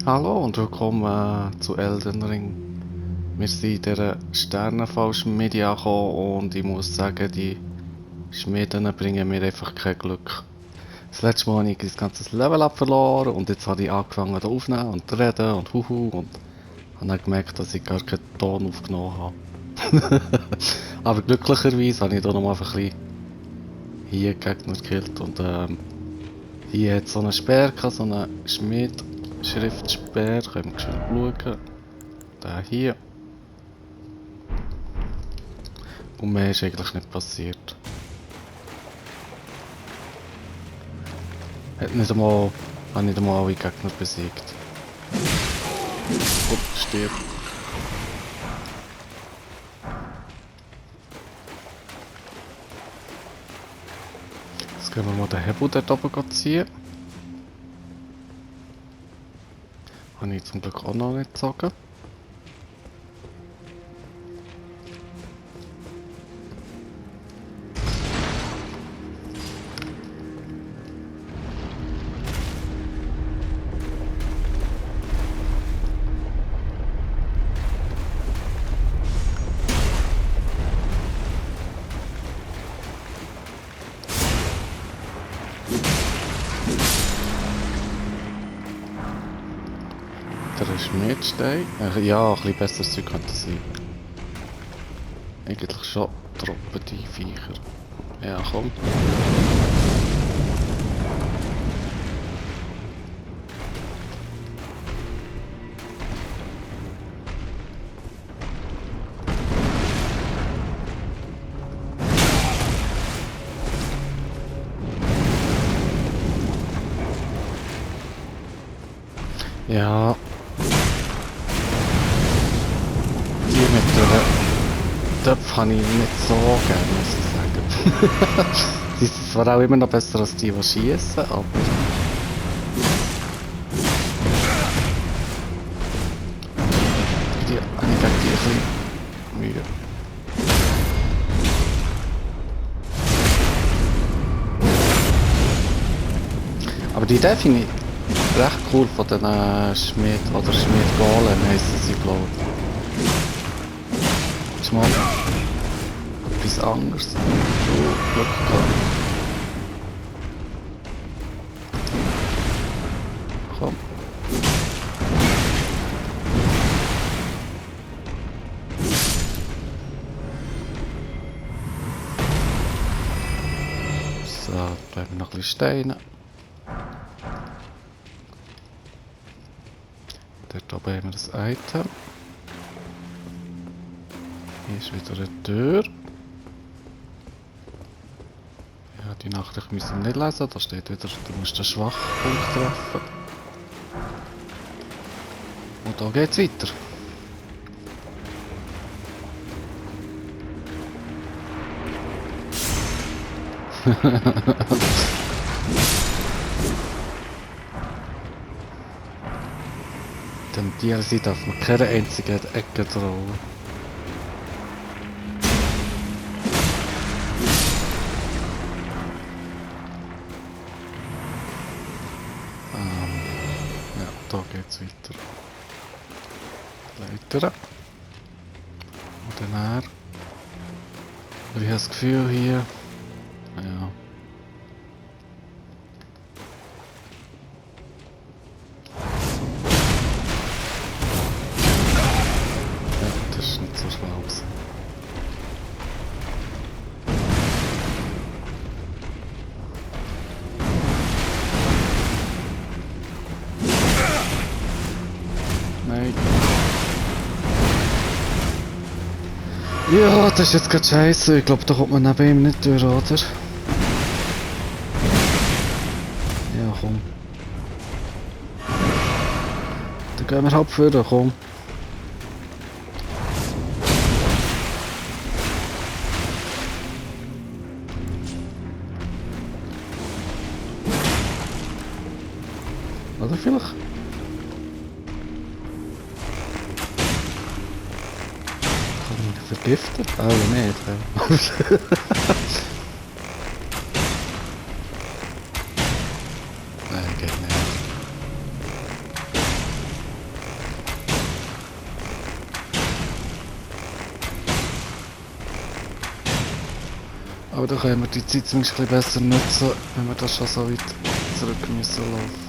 Hallo und willkommen zu Elden Ring. Wir sind in dieser Sternenfall-Schmiede angekommen und ich muss sagen, die Schmieden bringen mir einfach kein Glück. Das letzte Mal habe ich das ganze Level-Up verloren und jetzt habe ich angefangen hier aufzunehmen und zu reden und huhu und habe dann gemerkt, dass ich gar keinen Ton aufgenommen habe. Aber glücklicherweise habe ich hier nochmal einfach ein bisschen hier Gegner gekillt und hier hat es so einen Speer gehabt, so einen Schmied-Schriftspeer, können wir schnell schauen. Der hier. Und mehr ist eigentlich nicht passiert. Hat nicht einmal, habe nicht einmal alle Gegner besiegt. Oh, stirb. Jetzt gehen wir mal den Hebel dort oben ziehen. Habe ich zum Glück auch noch nicht gezogen. Der Schmiedstein. Ja, ein bisschen besseres Zeug könnte sein. Eigentlich schon droppen die Viecher. Ja, komm. Ja. Die mit der Töpfe habe ich nicht so gerne, muss ich sagen. Die sind zwar auch immer noch besser als die schießen, aber... Die habe ich gegen die ein bisschen Mühe. Aber die Idee finde ich recht cool von den Schmied oder Schmied-Golem heissen sie, glaube ich. Das ist mal etwas anderes. Oh, Glück gehabt. Komm. So, bleiben noch ein bisschen Steine. Dort oben haben wir das Item. Hier ist wieder eine Tür. Ja, die Nachricht müssen wir nicht lesen. Da steht wieder, du musst den Schwachpunkt treffen. Und da geht's weiter. Denn DLC darf man keine einzige Ecke trauen. Ja, da geht's weiter. Leiter. Und dann her. Ich habe das Gefühl hier. Ja. Das ist nicht so schlau gewesen. Nein. Ja, das ist jetzt gerade scheiße. Ich glaube, da kommt man neben ihm nicht durch, oder? Ja, komm. Dann gehen wir halt vor, komm. Oder vielleicht? Kann ich mich vergiften? Oh, nicht. Nein, geht nicht. Aber da können wir die Zeit zumindest ein bisschen besser nutzen, wenn wir das schon so weit zurück müssen laufen.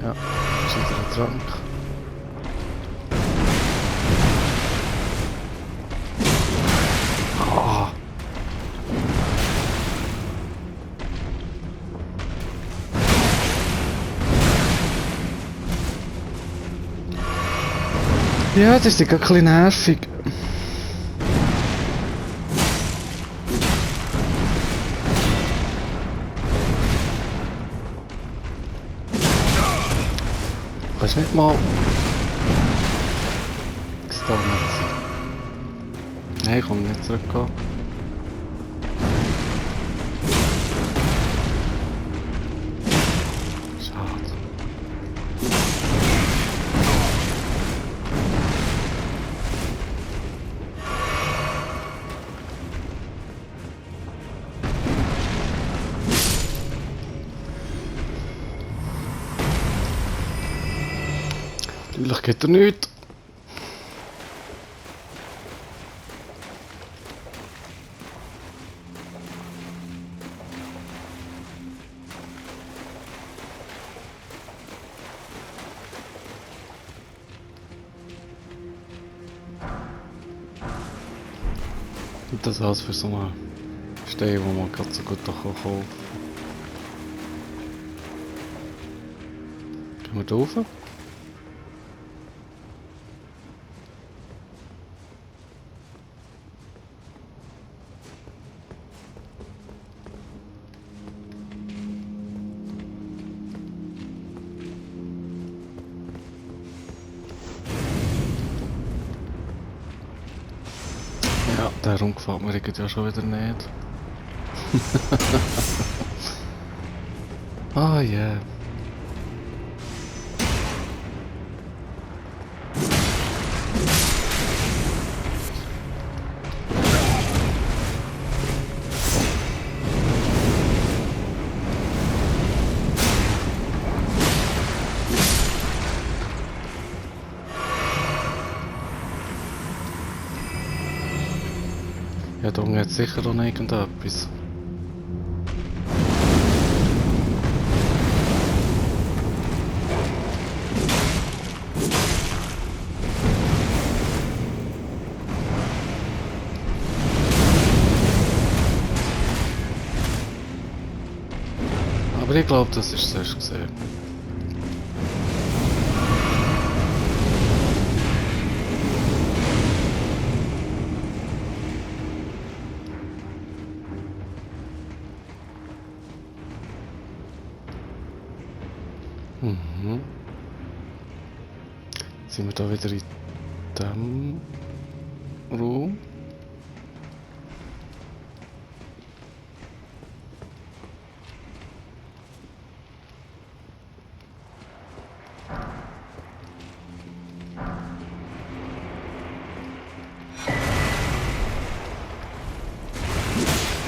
Ja, ist wieder ein Trank. Ah. Ja, das ist ein bisschen nervig. Kannst nicht mal gestorben sein. Nein, ich komme nicht zurück. Schade. Natürlich geht er nichts. Und das alles für so einen Stein, wo man gerade so gut kaufen kann. Gehen wir da rauf? Ja, der Raum gefällt mir irgendwie ja schon wieder nicht. Ah, yeah. Ja, da unten hat sicher noch irgendetwas. Aber ich glaube, das ist zuerst gesehen. Mhm. Jetzt sind wir da wieder in dem Raum.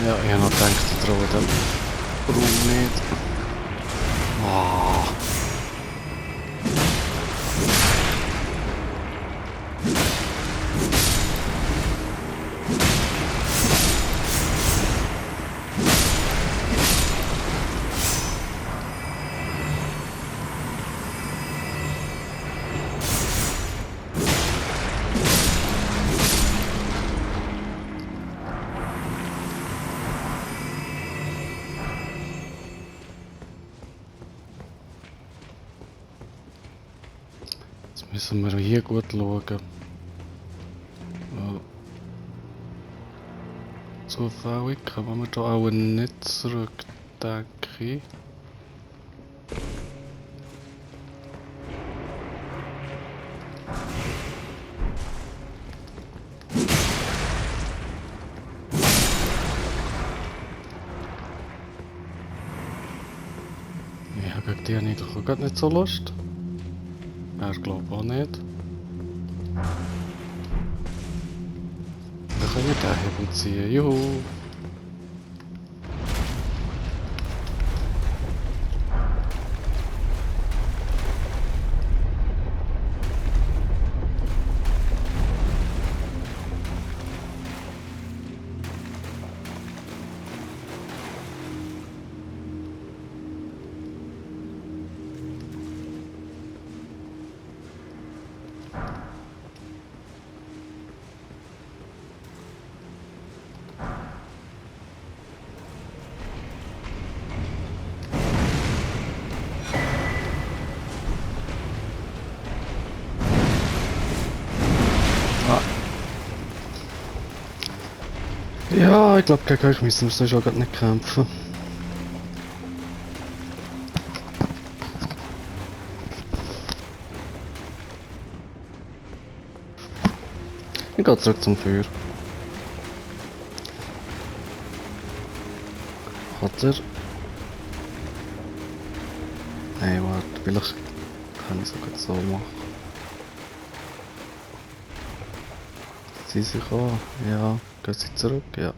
Ja, ich habe noch gedacht, ich traue den Raum nicht. Ah. Müssen wir hier gut schauen. Ja. Zufällig kommen wir da auch nicht zurück, denke ich. Ja, gegen die habe ich doch gerade nicht so Lust. Er glaubt auch nicht. Dann können wir den Hebel ziehen. Juhu! Ja, ich glaube, gegen euch müssen wir schon gerade nicht kämpfen. Ich gehe zurück zum Feuer. Oder? Nein, warte, vielleicht kann ich es sogar so machen. Sie sich an? Ja. Gehen sie zurück? Ja.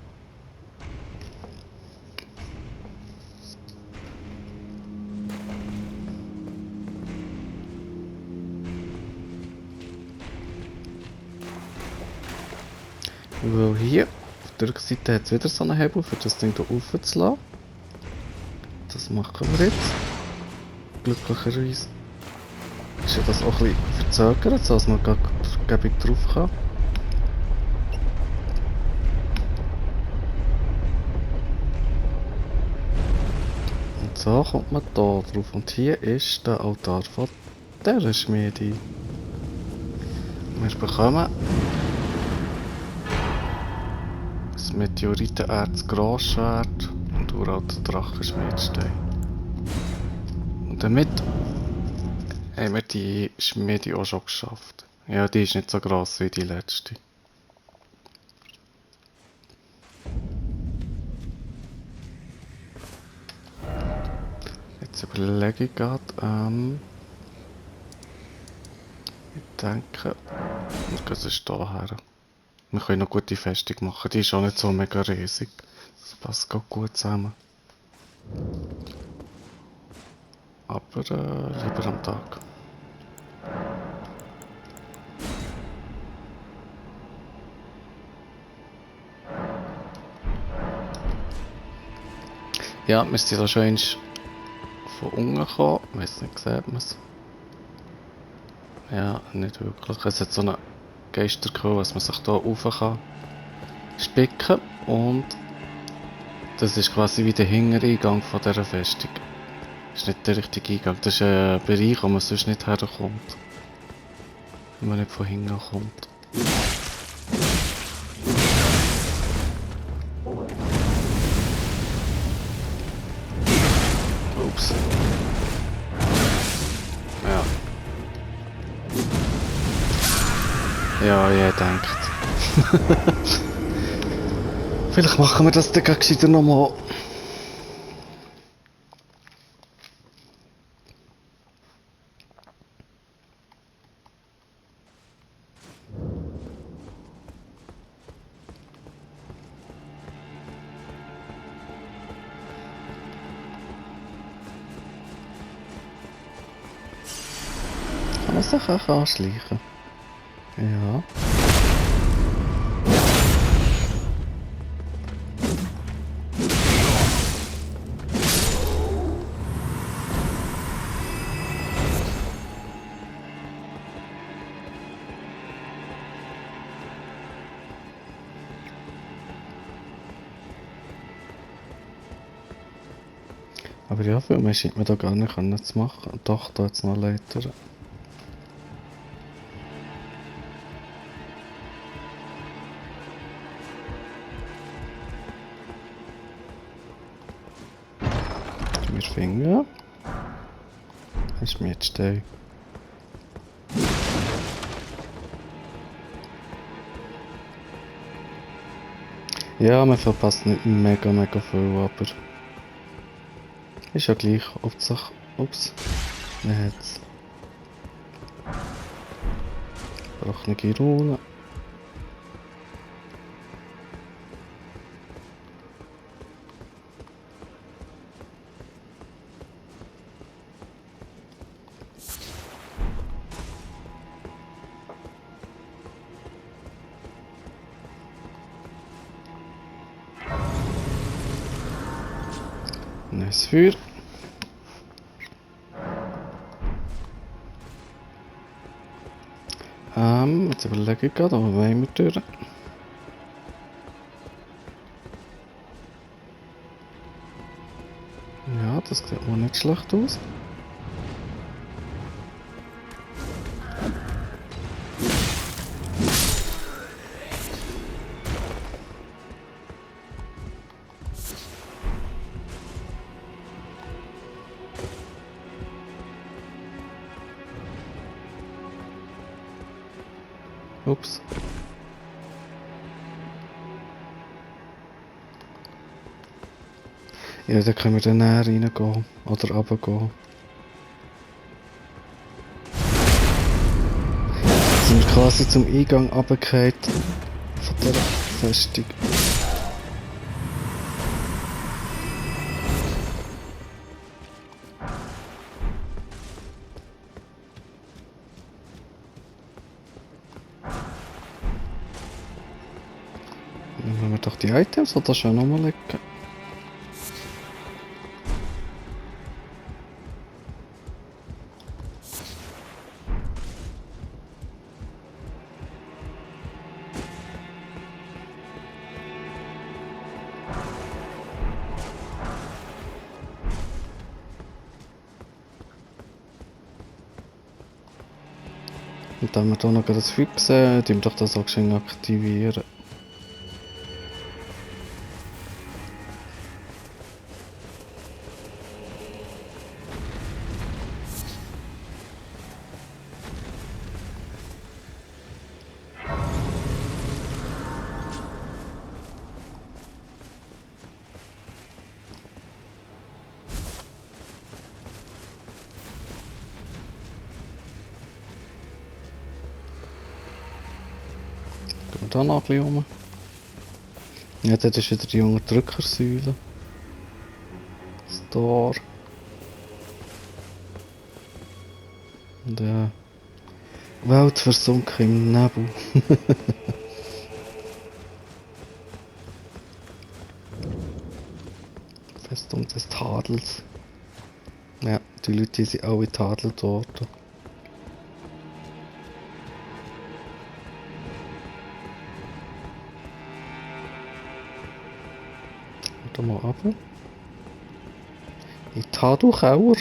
Weil hier auf der Rückseite hat es wieder so einen Hebel, für das Ding hier raufzulassen. Das machen wir jetzt. Glücklicherweise ist ja das auch ein bisschen verzögert, sodass man gar nicht drauf kann. Und so kommt man da drauf. Und hier ist der Altar von dieser Schmiede. Wir bekommen das Meteoritenerz Grossschwert und uralten Drachenschmiedstein. Und damit haben wir die Schmiede auch schon geschafft. Ja, die ist nicht so gross wie die letzte. Jetzt überlege ich gerade, ich denke, wir gehen sonst hierher. Wir können noch gute Festung machen, die ist auch nicht so mega riesig. Das passt gerade gut zusammen. Aber lieber am Tag. Ja, wir sind da schon einmal von unten gekommen. Ich weiss nicht, sieht man es? Ja, nicht wirklich. Es hat so eine Geisterkuh, dass man sich hier rauf kann spicken. Und das ist quasi wie der Hintereingang von dieser Festung. Das ist nicht der richtige Eingang. Das ist ein Bereich, wo man sonst nicht herkommt. Wenn man nicht von hinten kommt. Ups. Ja. Ja, ihr denkt. Vielleicht machen wir das dann gleich wieder nochmal. Kann man sich auch anschleichen? Ja. Aber ja, viel mehr scheint man da gar nicht können zu machen. Doch, da jetzt noch Leiter. finden. Ist mir jetzt Stein. Ja, man verpasst nicht mega viel, aber ist ja gleich. Hauptsache. Ups. Man hat's. Gebrochene Runen. Neues Feuer. Jetzt überlege ich gerade, wo wollen wir durch? Ja, das sieht mal nicht schlecht aus. Ups. Ja, da können wir dann näher reingehen. Oder runtergehen. Jetzt sind wir quasi zum Eingang runtergefallen. Von dieser Festung. Nehmen wir doch die Items oder schon nochmal legen? Und dann haben wir hier noch das Feuer gesehen, die wir doch das auch schön aktivieren. Gehen wir da noch ein bisschen rum. Ja, dort ist wieder die Unterdrückersäule. Das Tor. Und Welt versunken im Nebel. Festung des Tadels. Ja, die Leute die sind alle tadelt worden. Da mal runter. In Tadelkauer.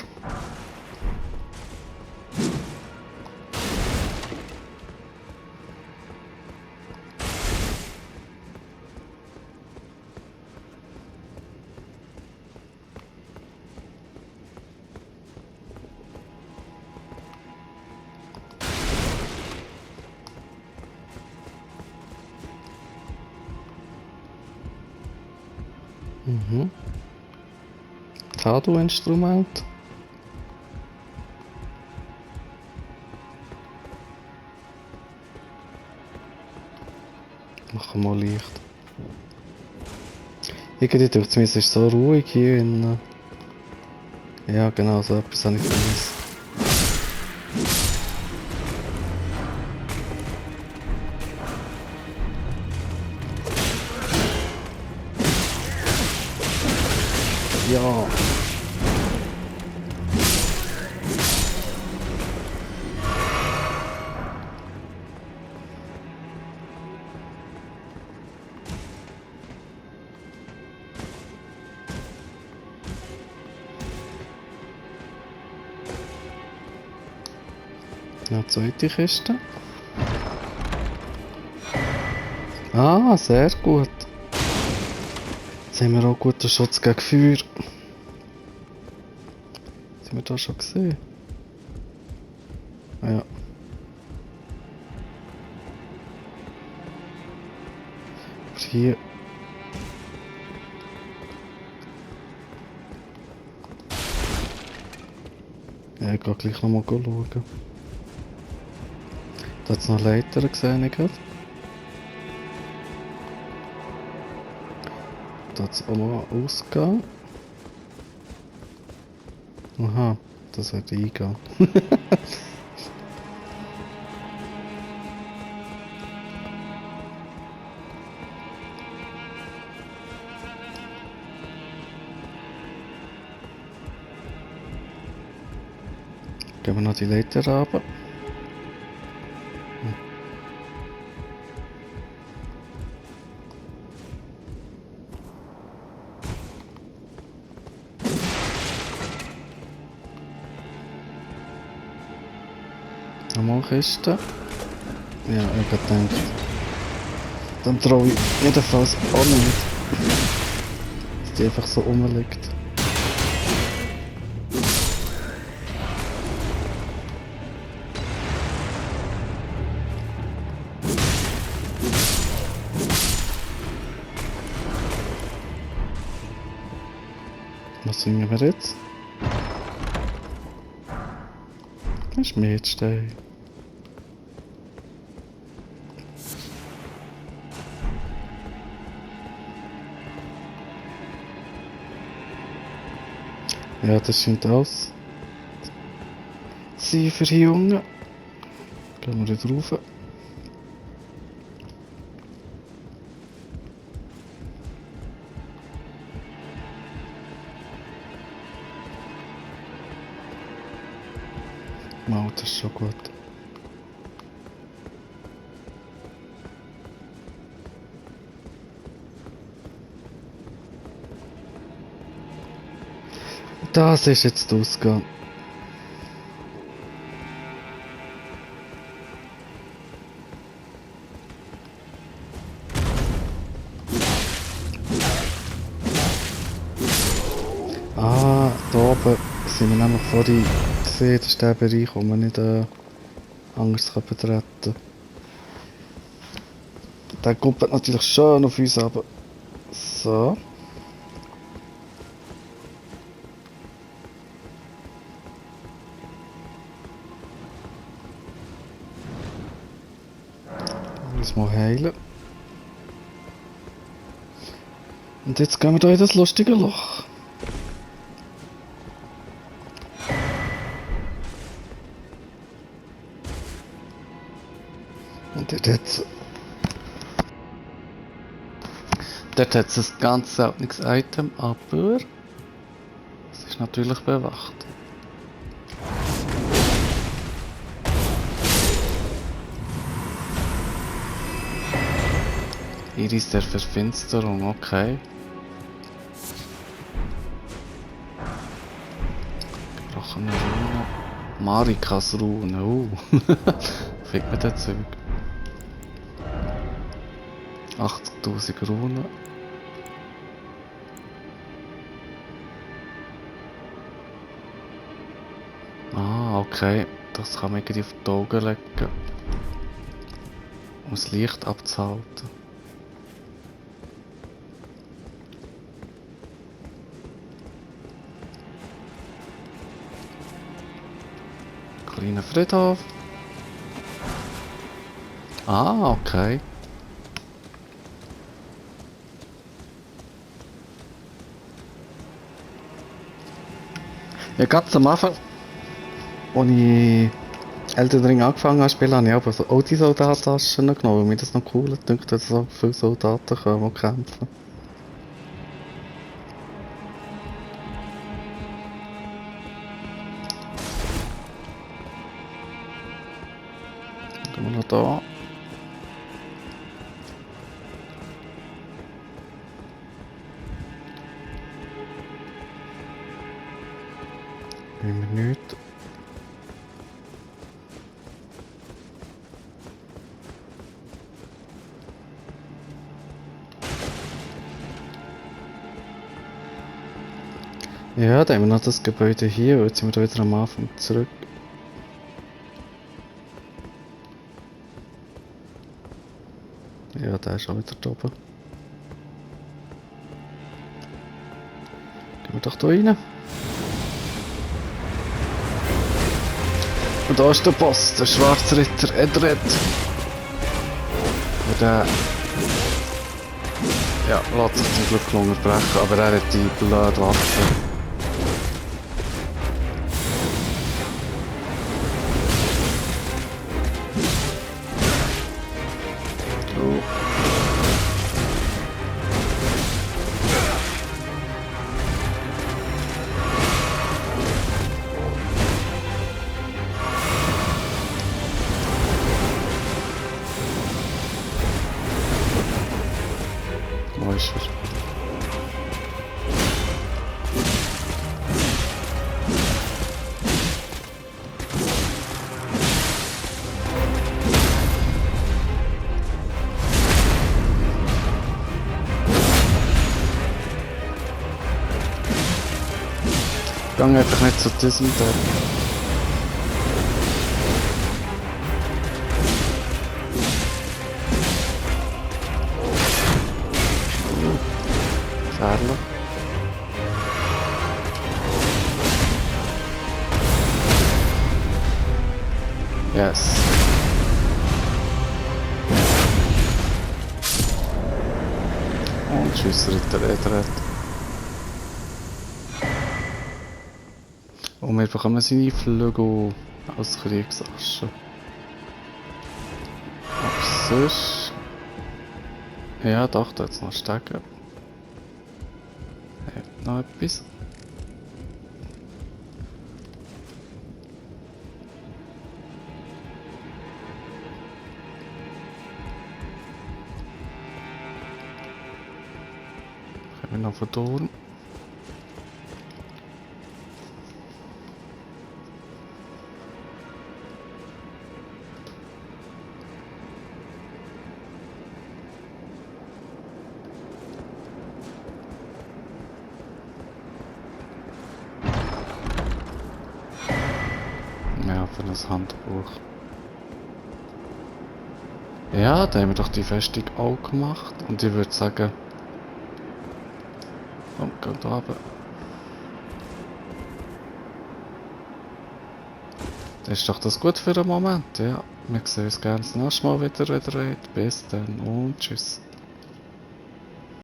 Mhm. Tadu-Instrument. Machen wir mal Licht. Irgendwie durch es ist so ruhig hier in. Ja, genau, so etwas habe ich vermisst. Ja. Ja, zweite Kiste. Ah, sehr gut. Jetzt haben wir auch guten Schutz gegen Feuer. da schon gesehen? Ja. Aber hier... Ja, ich gehe gleich nochmal schauen. Da hat es noch Leiter gesehen, ich gerade. Da hat es auch noch Ausgang. Aha, das wird eingehen. Gehen wir noch die Leiter runter. Nochmal Kiste. Ja, ich habe gedacht. Dann traue ich jedenfalls auch nicht, dass die einfach so rumliegt. Was singen wir jetzt? Das ist Mietstein. Ja, das scheint aus. Sie für die Jungen. Gehen wir wieder rauf. Mal, das ist schon gut. Das ist jetzt der Ausgang. Ah, da oben sind wir nämlich vorhin gesehen, das ist der Bereich, wo man nicht anders kann betreten kann. Der kommt natürlich schön auf uns runter. So. Uns mal heilen. Und jetzt gehen wir da in das lustige Loch. Und dort hat es ein ganz seltenes Item, aber es ist natürlich bewacht. Iris der Verfinsterung, okay. Gebrochene Rune. Marikas Rune, Fick mir den Zeug. 80.000 Runen. Ah, okay. Das kann man irgendwie auf die Augen legen. Um das Licht abzuhalten. Kleiner Friedhof. Ah, okay. Ja, ganz am Anfang, als ich Elden Ring angefangen habe zu spielen, habe ich aber so alte Soldatentaschen genommen, weil mir das noch cool dünkt, dass so viele Soldaten kommen und kämpfen. Dann gehen wir noch da. Nehmen wir nichts. Ja, dann haben wir noch das Gebäude hier und jetzt sind wir da wieder am Anfang zurück. Ja, der ist auch wieder da oben. Gehen wir doch da rein. Und da ist der Boss, der Schwarzritter Edred. Und der... Ja, lässt sich zum Glück unterbrechen, aber er hat die blöde Waffe. Oh. Wo ist er? Gang einfach nicht zu diesem da. Gefährlich. Yes. Und tschüss, Ritter Edred. Und wir bekommen seine Flügel als Kriegsasche. Aber sonst... Ja doch, da jetzt noch stecken. Hat noch etwas? Haben wir noch von Turm? Ja, für ein Handbuch. Ja, da haben wir doch die Festung auch gemacht. Und ich würde sagen... Komm, geh da runter. Das ist doch das gut für den Moment, ja. Wir sehen uns gerne das nächste Mal wieder. Bis dann und tschüss.